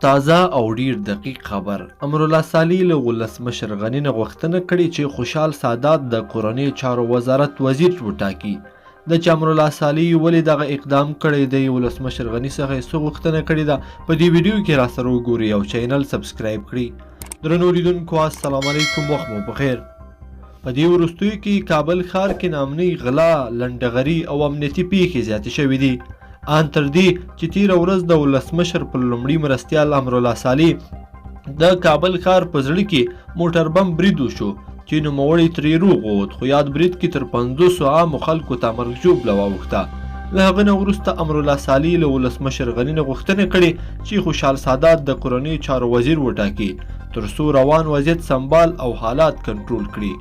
تازه او ډیر دقیق خبر، امرالله صالح له ولسمشر غني نه غوښتنه کړې چې خوشحال سادات د کورنیو چارو وزارت وزیر وټاکي. د چې امرالله صالح ولې دغه اقدام کړی دی، ولسمشر غني څخه یې څه غوښتنه کړې ده، په دې ویډیو کې راسره وګورئ او چینل سبسکرایب کړئ. درنو لیدونکو السلام علیکم، وخت مو پخیر. په دې وروستیو کې کابل ښار کې ناامنۍ، غلا، لنډغري او امنیتي پیښې زیاتې شوې دي، ان تر دې چې تیره ورځ د ولسمشر پر لومړي مرستیال امرالله صالح د کابل ښار په زړه کې موټر بم برید وشو چې نوموړی ترې روغ ووت، خو یاد برید کې تر 500 عامو خلکو ته مرګ ژوبله واوښته. له هغه نه وروسته امرالله صالح له ولسمشر غني نه غوښتنه کړې چې خوشحال سادات د کورنیو چارو وزیر وټاکي تر څو روان وضعیت سمبال او حالات کنټرول کړي.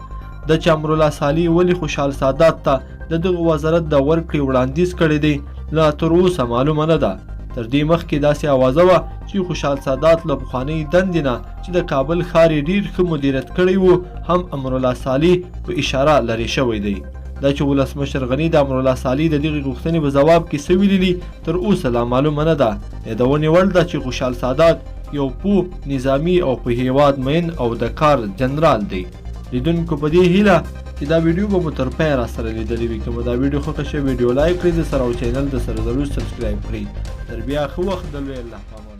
د چې امرالله صالح ولې خوشحال سادات ته د دغه وزارت د ورکړې وړاندیز کړی دی، لا تر اوسه معلومه نه ده. تر دې مخکې داسې اوازه وه چې خوشحال سادات له پخوانۍ دندې نه چې د کابل ښار یې ډیر ښه مدیریت کړی و، هم امرالله صالح په اشاره لرې شوی دی. دا چې ولسمشر غني د امرالله صالح د دغې غوښتنې په ځواب کې څه ویلي دي، تر اوسه لا معلومه نه ده. یادونې وړ ده چې خوشحال سادات یو پوه نظامي او په هیواد مین او د کار جنرال دی. لیدونکو په دې هیله چې دا ویډیو به مو تر پایه را سره لیدلې وي. که مو دا ویډیو خوښه شوه، ویډیو لایک کړئ د سره او چینل د سره ضرور سبسکرایب کړئ. تر بیا ښه وخت، د لوی الله په امان.